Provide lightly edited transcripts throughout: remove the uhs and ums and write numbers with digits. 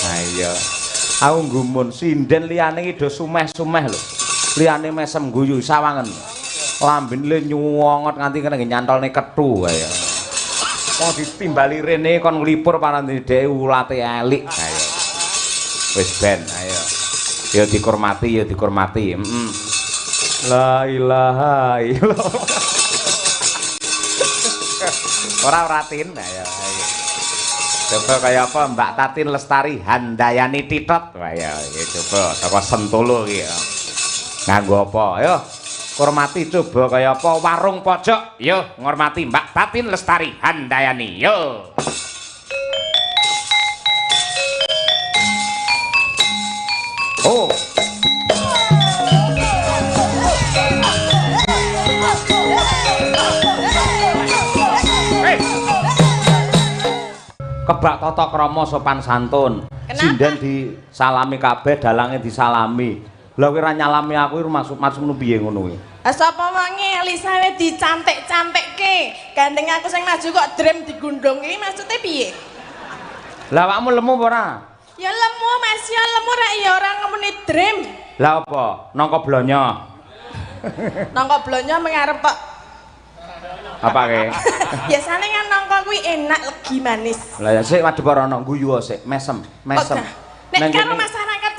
Ha iya. Aku nggumun sinden liyane iki do sumeh-sumeh lho. Liyane mesem guyu sawangen. Lambene le nyuwongot nganti kena nyantolne kethu kaya. Wong ditimbali rene kon nglipur parane dhewe ulate elik. Ayo. Wis ben, ayo. Ya dikurmati, ya dikurmati. Heeh. La ilaha illallah. Ora ora Tin, ayo ayo. Coba kaya apa Mbak Tatin Lestari Handayani Titot. Wah ya, iki coba saka Sentolo iki ya. Nganggo apa? Ayo hormati coba kaya apa warung pojok. Yo ngormati Mbak Tatin Lestari Handayani. Yo. Oh. Hey. Kebak tata krama sopan santun. Sinden disalami kabeh, dalange disalami. Lah kowe ora nyalami aku iki maksudmu piye ngono kuwi? Lah sapa wonge Elisa wis dicantik-cantikke. Gandeng aku sing maju kok drem digundhong iki maksude piye? Lah awakmu lemu apa ora? Ya lemu Mas, ya lemu rek ya ora ngemuni drem. Lah apa? Nangka blonyo. Nangka blonyo mengarep kok. Apa ke? Biasane kan nangka kuwi enak legi manis. Lah ya sik madhep ora ana guyu sik, mesem, mesem. Nek karo masyarakat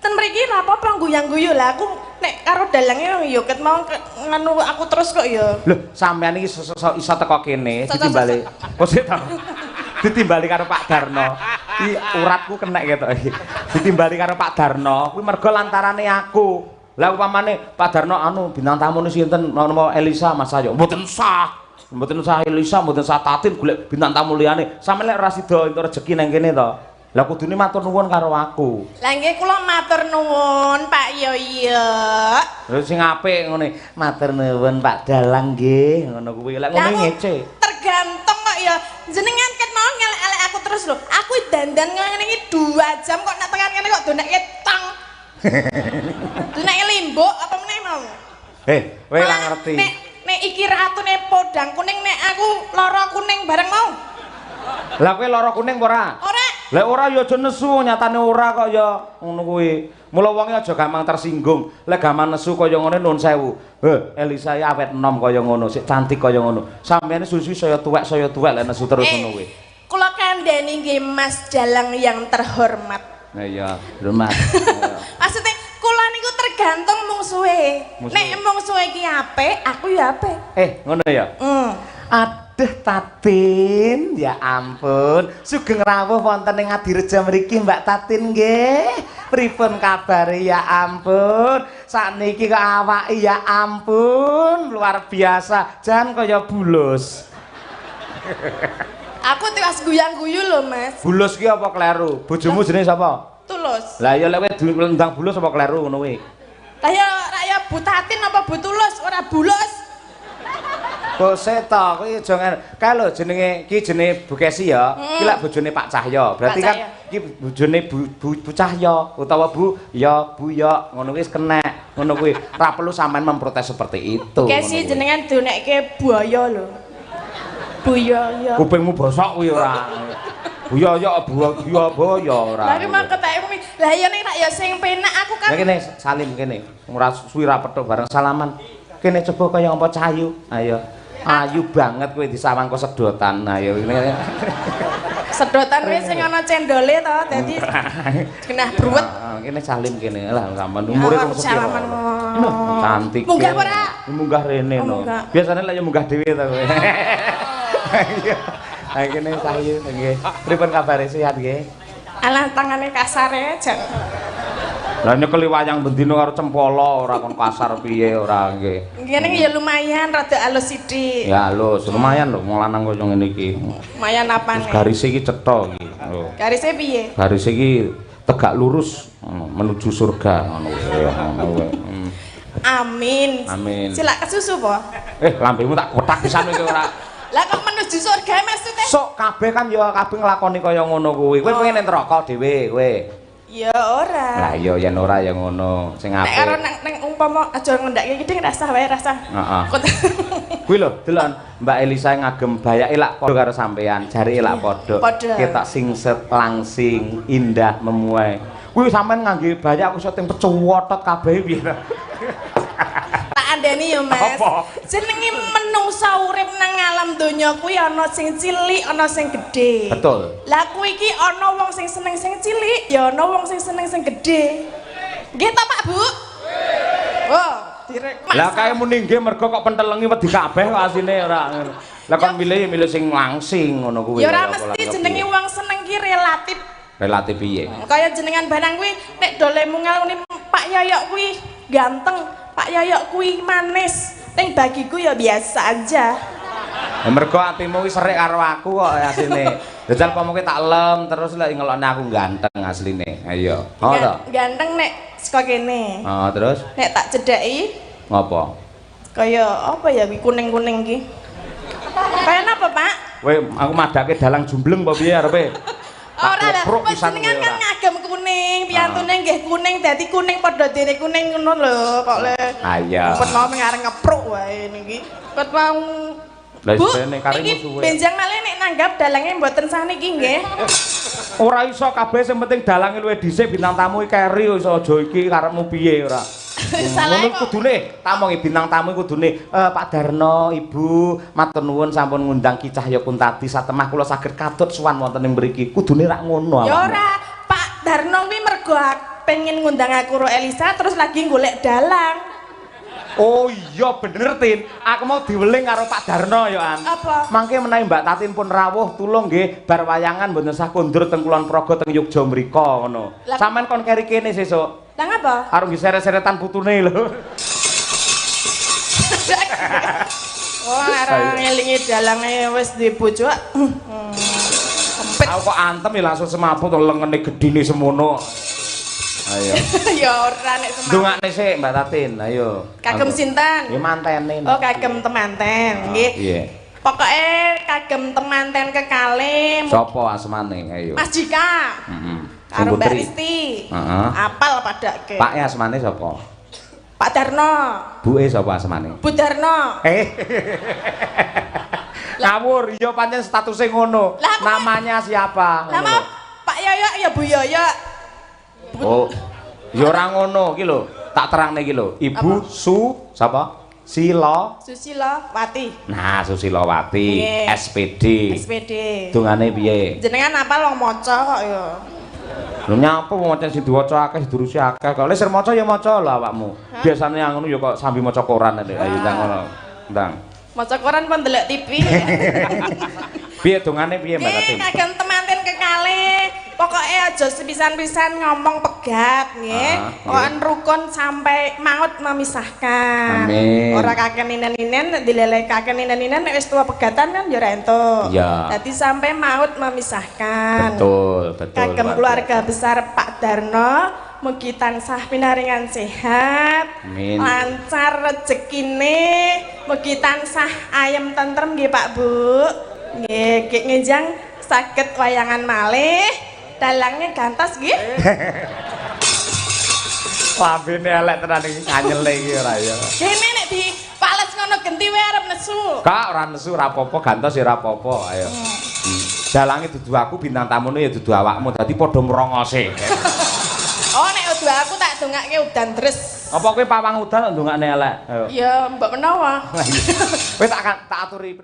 ten mriki ra apa-apa guyang-guyu lah aku nek karo dalange ya ket mau nganu aku terus kok ya. Lho, sampean iki iso teko kene ditimbali. Kok sik to? Ditimbali karo Pak Darno. Iki uratku kenek ketok iki. Ditimbali karo Pak Darno kuwi mergo lantarane aku. Lah upamane Pak Darno anu bintang tamune sinten napa Elisa Mas Ayo. Mboten sah. Mboten sah Elisa, mboten sah Tatin golek bintang tamu liyane. Sampeyan lek ora sida entuk rejeki nang kene to. Lah kudune matur nuwun karo aku. Lah nggih kula matur nuwun Pak Yoyo. Lha sing apik ngene, matur nuwun Pak Dalang nggih, ngono kuwi. Lek ngono ngece. Tergantung kok ya. Jenengan ket mau ngelek-elek aku terus lho. Aku dandan ngene iki 2 jam kok nek tekan kene kok donekke tang. Donekke limbuk apa meneh mau? Kowe ora ngerti. Nek iki ratune podang kuning nek aku lara kuning bareng mau. Lah kowe lara kuning apa ora? Ora. Lah ora ya aja nesu, nyatane ora kok ya ngono kuwi. Mula wonge aja gampang tersinggung. Lek gampang nesu kaya ngene nuwun sewu. Heh, Elisa ya awet enom kaya ngono, sik cantik kaya ngono. Sampeyan suwi-suwi saya tuwek lek nesu terus ngono kuwi. Kula kandhani nggih Mas Dalang yang terhormat. Nah iya, hormat. Maksudnya kula niku tergantung mungsuhe. Nek mungsuhe iki apik, aku ya apik. Ngono ya? Aduh Tatin, ya ampun. Sugeng rawuh wonten ing Adireja mriki Mbak Tatin nggih. Pripun kabare ya ampun. Sakniki kok awake ya ampun, luar biasa. Jan kaya bulus. Aku tiwas guyang-guyu lho, Mas. Bulus ki apa kleru? Bojomu jenenge sapa? Tulus. Lah ya lek kowe ndang bulus apa kleru ngono kuwi? Lah ya rak ya Bu Tatin apa Bu Tulus, ora bulus. Kok seta kuwi aja ngene. Kae lho jenenge iki jenenge Bu Kesi ya. Iki lak bojone Pak Cahyo. Berarti kan iki bojone Bu Cahyo utawa Bu ya Bu ya ngono kuwi wis kenek. Ngono kuwi. Ora perlu sampean memprotes seperti itu. Bu Kesi jenengan donekke buaya lho. Buaya ya. Kupingmu bosok kuwi ora. Buaya ya buaya buaya ora. Lah ki mau keteke kuwi. Lah ya nek rak ya sing penak aku kan. Lah kene salim kene. Ora suwi ra petuk bareng salaman. Kene coba kaya apa Cahayu. Ayo. Ayu banget kowe disawang kok sedotan. Ayo. Sedotan wis sing ana cendole to, dadi genah bruwet. Kene salim kene. Lah sampean umure wong sepiro. Cantik. Munggah ora? Munggah rene no. Biasane lek ya munggah dhewe to kowe. Iya. Ha kene Cahayu nggih. Pripun kabare sehat nggih? Alah tangane kasare jan. Lah nyekeli wayang bendina karo cempala ora kon kasar piye ora nggih. Ngene ya lumayan rada alus sithik. Ya alus, lumayan lho wong lanang kaya ngene iki. Lumayan apane? Terus garise iki cetha iki. Lho. Garise piye? Garise iki tegak lurus menuju surga ngono kuwi. Amin. Amin. Silak kesusu po? Lambemu tak kotak pisan iki ora. Lah kok menuju surga maksudnya? Sok kabeh kan ya kabeh nglakoni kaya ngono kuwi. Kowe pengen neraka dhewe kowe. Ya ora. Lah iya yen ora ya ngono, sing apik. Nek karo nang umpama aja ngendhake iki ding rasah wae rasah. Heeh. Kuwi lho, delon Mbak Elisa ngagem bayake lak padha karo sampean, jarike lak padha. Ketok singset langsing, indah memuai. Kuwi sampean ngangge bayak aku iso ting pecuwotot kabeh piye to? Tak andani ya, Mas. Jenenge menungsa urip nang alam donya kuwi ana sing cilik, ana sing gedhe. Betul. Lah kuwi iki ana wong sing seneng sing cilik, ya ana wong sing seneng sing gedhe. Nggih ta, Pak, Bu? Oh, direk. Lah kae muni nggih mergo kok pentelengi wedi kabeh kok asine ora ngono. Lah kon milih ya milih sing langsing ngono kuwi. Ya ora mesti jenenge wong seneng ki relatif. Relatif piye? Kaya jenengan barang kuwi nek dole mungal ngene Pak Yoyok kuwi ganteng, Pak Yoyok kuwi manis. Ning bagiku ya biasa aja. Ya mergo atimu kuwi serik karo aku kok asline. Jajal pomo kowe tak lem terus lek ngelokne aku ganteng asline. Ayo. Oh to. Ganteng nek saka kene. Oh, terus? Nek tak cedhaki ngopo? Kaya apa ya kuwi kuning-kuning ki? Kaya napa, Pak? Kowe aku madake dalang jumbleng apa piye arepe? Ora lah, jenengan kan ngagem kuning, piyantune nggih kuning, dadi kuning padha dene kuning ngono lho kok le. Ah iya. Pun mau ngarep ngepruk wae niki. Pun mau. Lah isine karimu suwe. Benjang malih nek nanggap dalange mboten sah niki nggih. Ora iso kabeh sing penting dalange luwih dhisik bintang tamu iki keri iso aja iki karepmu piye ora. Ngono kudune tamongi bintang tamu kudune Pak Darno, Ibu, matur nuwun sampun ngundang Ki Cahya Kuntadi satemah kula saged katut sowan wonten ing mriki. Kudune rak ngono awakmu. Ya ora, Pak Darno kuwi mergo pengen ngundang aku ro Elisa terus lagi golek dalang. Oh iya bener Tin, aku mau diweling karo Pak Darno ya An. Apa? Mangke menawi Mbak Tatin pun rawuh tulung nggih bar wayangan mboten sah kondur teng Kulon Progo teng Yogya mriko ngono. Sampeyan kon keri kene sesuk. Lah ngapa? Arep nggih seret-seretan putune lho. Oh, arep ngelingi dalange wis duwe bojo. Kempit. Aku kok antem ya langsung semaput lengene gedine semono. Ayo. Ya ora nek semaput. Ndongakne sik Mbak Tatin, ayo. Kagem sinten? Ya mantene. Oh, kagem temanten, nggih. Iya. Pokoke kagem temanten kekale. Sapa asmane? Ayo. Mas Jika. Heeh. Karo Mbak Risti. Heeh. Apal padake. Pak'e asmane sapa? Pak Darno. Buke sapa asmane? Bu Darno. Ngawur, iya pancen statuse ngono. Namanya siapa? Lah Pak Yoyok ya Bu Yoyok. Oh. Ya ora ngono iki lho. Tak terangne iki lho. Ibu apa? Su sapa? Sila Susilowati. Nah, Susilowati, SPD. SPD. Dongane piye? Jenengan apal wong maca kok ya. Lho nyapa wong maca sing diwaca akeh didurusi akeh kok. Lek sir maca ya maca lho awakmu. Biasane yang ngono ya kok sambi maca koran lho. Ayo ndang ngono. Ndang. Maca koran pun ndelok TV. Piye dongane piye Mbak Tatin? Kagem temanten kekalih. Pokoke aja sepisan-pisan ngomong pegat nggih. Pokoke rukun sampai maut memisahkan. Amin. Ora kakek ninen-ninen dileleh kakek ninen-ninen nek wis tua pegatan kan ya ora entuk. Dadi sampai maut memisahkan. Betul, betul. Kagem keluarga besar Pak Darno mugi tansah pinaringan sehat. Amin. Lancar rezekine, mugi tansah ayem tentrem nggih Pak Bu. Nggih, gek ngenjang saged wayangan malih. Dalangnya gantos nggih. Lambene elek tenan iki nganyele iki ora ya. Kene nek dipales ngono genti wae arep nesu. Kak ora nesu ora apa-apa, gantos ya ora apa-apa, ayo. Dalange dudu aku bintang tamune ya dudu awakmu, dadi padha mrongose. Oh nek dudu aku tak dongake udan deres. Apa kowe pawang udan kok ndongakne elek? Ayo. Ya mbok menawa. Kowe tak aturi.